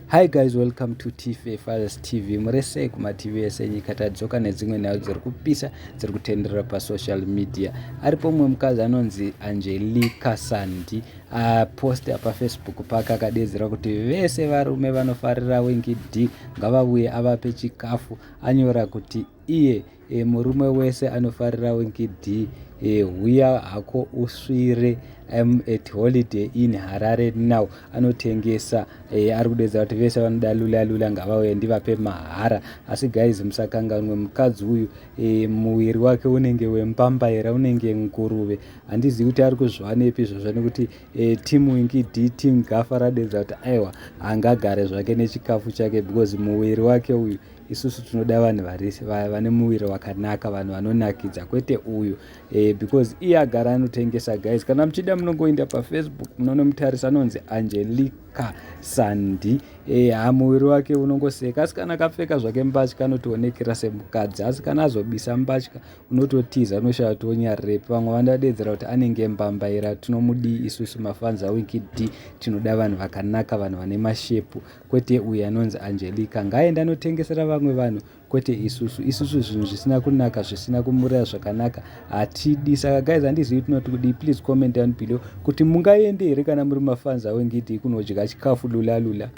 Hi guys, welcome to TFA Files TV. Muri sei kumativi ese enyika? Tadzoka nedzimwe nhau dziri kupisa, dziri kutenderera pasocial media. Aripo mumwe mukadzi anonzi Angelica Sandi, aposta paFacebook pake, akadedzera kuti vese varume vanofarira Winky D ngavauye avape chikafu. Anyora kuti iye murume wese anofarira Winky D, huya hako usvire. I'm at Holiday Inn Harare now. Anotengesa, ari kudedza kuti vese vanoda lula lula ngavauye ndivape mahara. Asi guys, musakanganwe, mukadzi uyu muviri wake unenge wembambaira, unenge nguruve. Handizivi kuti ari kuzviwanepi izvozvo, nekuti team Winky D, team Gafa radedza kuti aiwa, angagare zvake nechikafu chake because muviri wake uyu, isusu tinoda vanhu vane muviri wakanaka, vanhu vanonakidza, kwete uyu, because iye agara anotengesa. Guys, kana muchida munongoenda paFacebook, munonomutarisa, anonzi Angelica Sandi. Ha, muviri wake unongoseka, asi kana akapfeka zvake mbatya anotoonekera semukadzi, asi kana azobisa mbatya unototiza, unoshaya kuti onyarirepi. Vamwe vandadedzera kuti anenge mbambaira. Tinomudii isusu mafans aWinky D? Tinoda vanhu vakanaka, vanhu vane mashape, kwete uyu anonzi Angelica. Ngaende anotengesera vamwe vanhu, kwete isusu. Isusu zvinhu zvisina kunaka, zvisina kumurira zvakanaka, hatidi. Saka guys, handizivi tinoti kudii. Please comment down below kuti mungaende here kana muri mafans aWinky D kunodya chikafu lula lula.